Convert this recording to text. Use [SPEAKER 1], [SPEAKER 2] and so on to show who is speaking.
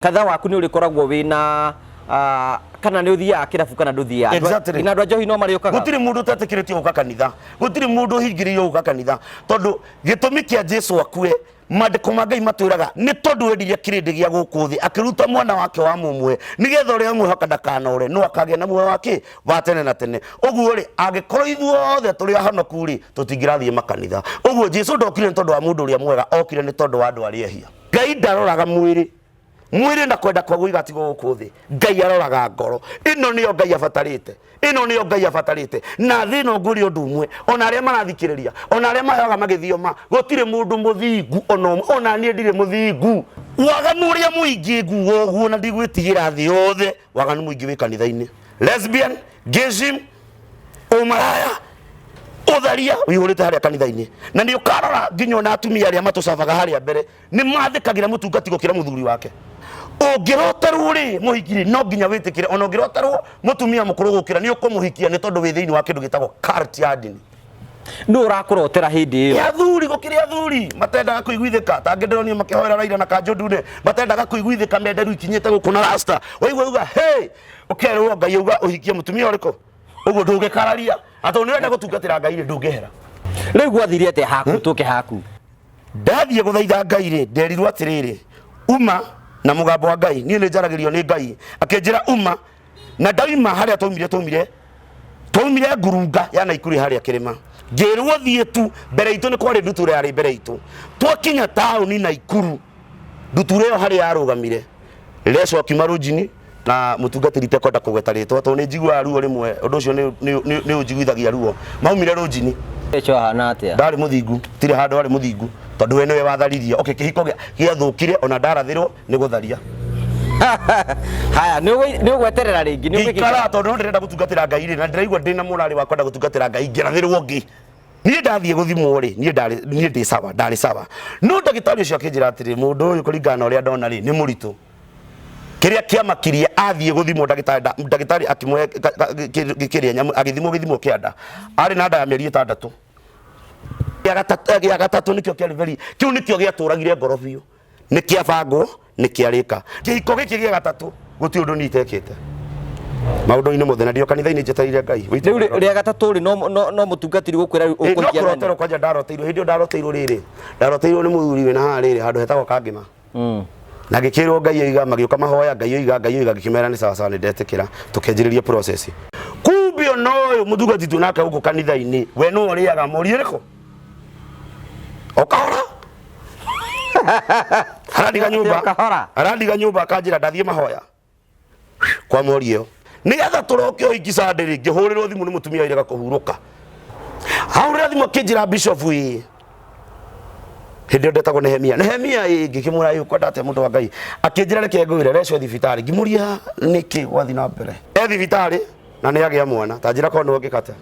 [SPEAKER 1] Kanitha waku nĩ ũrĩkoragwo wĩna kana nĩ ũthiaga kĩrabu kana ndũthiaga?
[SPEAKER 2] Exactly.
[SPEAKER 1] Na andũ a njohi no marĩũkaga?
[SPEAKER 2] Gũtirĩ mũndũ ũtetĩkĩrĩtio gũka kanitha, gũtirĩ mũndũ ũhingĩrĩirio gũka kanitha, tondũ gĩtũmi kĩa Jesu akue, maandĩko ma Ngai matwĩraga nĩ tondũ wendirie kĩrĩndĩ gĩa gũkũ thĩ, akĩruta mwana wake wa mũmwe, nĩgetha ũrĩa ũmwĩhoka ndakanore no akagĩa na muoyo wake wa tene na tene. Ũguo rĩ, angĩkorwo ithuothe tũrĩ ahonoku rĩ, tũtingĩrathiĩ makanitha. Ũguo Jesu ndokire nĩ tondũ wa mũndũ ũrĩa mwega, okire nĩ tondũ wa andũ arĩa ehia. Ngai ndaroraga mwĩrĩ, mwĩrĩ na kwenda kwaguo igatigwo gũkũ thĩ. Ngai aroraga ngoro. Ĩno nĩyo Ngai abatarĩte, ĩno nĩyo Ngai abatarĩte. Na thĩ ĩno ngwĩre ũndũ ũmwe, ona arĩa marathikĩrĩria, ona arĩa maheaga magĩthioma, gũtirĩ mũndũ mũthingu ona ũmwe, ona niĩ ndirĩ mũthingu. Waganu ũrĩa mũingĩ nguga ũguo na ndigwĩtigĩra thĩ yothe, waganu mũingĩ wĩ kanitha-inĩ. Lesbian, gayism, ũmaraya, ũtharia ũihũrĩte harĩa kanitha-inĩ. Na nĩ ũkarora nginya ona atumia arĩa matũcabaga harĩa mbere nĩ mathĩkagĩra mũtungati gũkĩra mũthuri wake. Ũngĩroterwo rĩ, mũhiki rĩ, no nginya wĩtĩkĩre. Ona ũngĩroterwo mũtumia mũkũrũ gũkĩra, nĩ ũkũmũhikia nĩ tondũ wĩ thĩinĩ wa kĩndũ gĩtagwo cult ya ndini.
[SPEAKER 1] Nũ ũrakũrotera hĩndĩ ĩyo?
[SPEAKER 2] Athuri, gũkĩrĩ athuri matendaga kũiguithĩka, ta angĩ ndĩronio makĩhoera Raila na kanjũ ndune, matendaga kũiguithĩka, menderu ikinyĩte gũkũ na rasta. Waigua uga hey, ũkerwo Ngai auga ũhikie mũtumia ũrĩkũ, ũguo ndũngĩkararia atĩ nĩ ũrenda gũtungatĩra Ngai rĩ, ndũngĩhera.
[SPEAKER 1] Rĩu gwathire atĩa haku? Tũke haku.
[SPEAKER 2] Ndathiĩ gũthaitha Ngai rĩ, nderirwo atĩrĩrĩ, uma na mũgambo wa Ngai. Niĩ nĩ njaragĩrio nĩ Ngai, akĩnjĩra uma, na ndaima harĩa twaumire, twaumire ngurunga ya Naikuru harĩa kĩrĩma, ngĩrwo thiĩ tu. Mbere itũ nĩ kwarĩ ndutura yarĩ mbere itũ. Twakinya taũni Naikuru, ndutura ĩyo harĩa yarũgamire, Reco akiuma rũnjini na mũtungatĩri tekwenda kũgweta rĩtwa tondũ nĩ njiguaga ruo rĩmwe, ũndũ ũcio nĩ ũnjiguithagia ruo. Maumire rũnjini.
[SPEAKER 1] Reco ahana atĩa?
[SPEAKER 2] Ndarĩ mũthingu, tirĩ handũ arĩ mũthingu, tondũ we nĩwe watharirie. Okay, kĩhiko gĩathũkire ona ndarathĩrwo nĩ gũtharia.
[SPEAKER 1] Haya, nĩ ũgweterera rĩngĩ? Nĩ
[SPEAKER 2] Ngĩikara tondũ no ndĩrenda gũtungatĩra Ngai rĩ, na ndĩraigua ndĩna mũrarĩ wa kwenda gũtungatĩra Ngai, ngĩrathĩrwo ngĩ. Niĩ ndathiĩ gũthimwo rĩ, niĩ ndarĩ, niĩ ndĩ sawa, ndarĩ sawa. No ndagĩtarĩ ũcio akĩnjĩra atĩrĩ, mũndũ ũyũ kũringana na ũrĩa ndona rĩ, nĩ mũritũ. Kĩrĩa kĩamakirie athiĩ gũthimwo ndagĩtarĩ, ndagĩtarĩ akĩmũhe kĩrĩa nyamũ, agĩthimwo gĩthimo kĩa nda. Arĩ na nda ya mĩeri 6. Gĩa gatatũ nĩkĩo kĩarĩ very, kĩu nĩkĩo gĩatũragire ngoro biũ. Nĩ kĩabangwo, nĩ kĩarĩka. Kĩhiko gĩkĩ gĩa gatatũ gũtirĩ ũndũ niĩ itekĩte maũndũ-inĩ mothe, na ndĩ o kanitha-inĩ njetereire Ngai.
[SPEAKER 1] Rĩu rĩa gatatũ rĩ, no mũtungatĩri gũkwĩra rĩu
[SPEAKER 2] No
[SPEAKER 1] ũkũhikia nani?
[SPEAKER 2] kũroterwo kwanja ndaroteirwo. Hĩndĩ ĩyo ndaroteirwo rĩrĩ, ndaroteirwo nĩ mũthuri wĩna haha rĩrĩ handũ hetagwo Kangĩma. Na ngĩkĩrwo Ngai oiga, magĩũka mahoya, Ngai oiga, Ngai oiga, ngĩkĩmera nĩ sawa sawa, nĩ ndetĩkĩra, tũkĩanjĩrĩria process. Kumbe ona ũyũ mũtungati twĩ nake gũkũ kanitha-inĩ, we no ũrĩaga mori ĩrĩkũ? O kahora. Arandiga nyũmba.
[SPEAKER 1] Kahora.
[SPEAKER 2] Arandiga nyũmba akanjĩra ndathiĩ mahoya kwa mori ĩyo nĩgetha tũroke ũhiki Sunday rĩ, ngĩhũrĩrwo thimũ nĩ mũtumia wairega kũhurũka. Ahũrĩra thimũ akĩnjĩra, Bishop ĩ, hĩndĩ ĩyo ndetagwo Nehemia. Nehemia ĩ, ngĩkĩmwĩra ĩ, ũkwenda atĩa mũndũ wa Ngai? Akĩnjĩra reke ngwĩre, Reco thibitarĩ. Ngĩmũria nĩkĩ gwathiĩ na mbere? E thibitarĩ na nĩ agĩa mwana. Ta njĩra korwo nĩwe ũngĩka atĩa?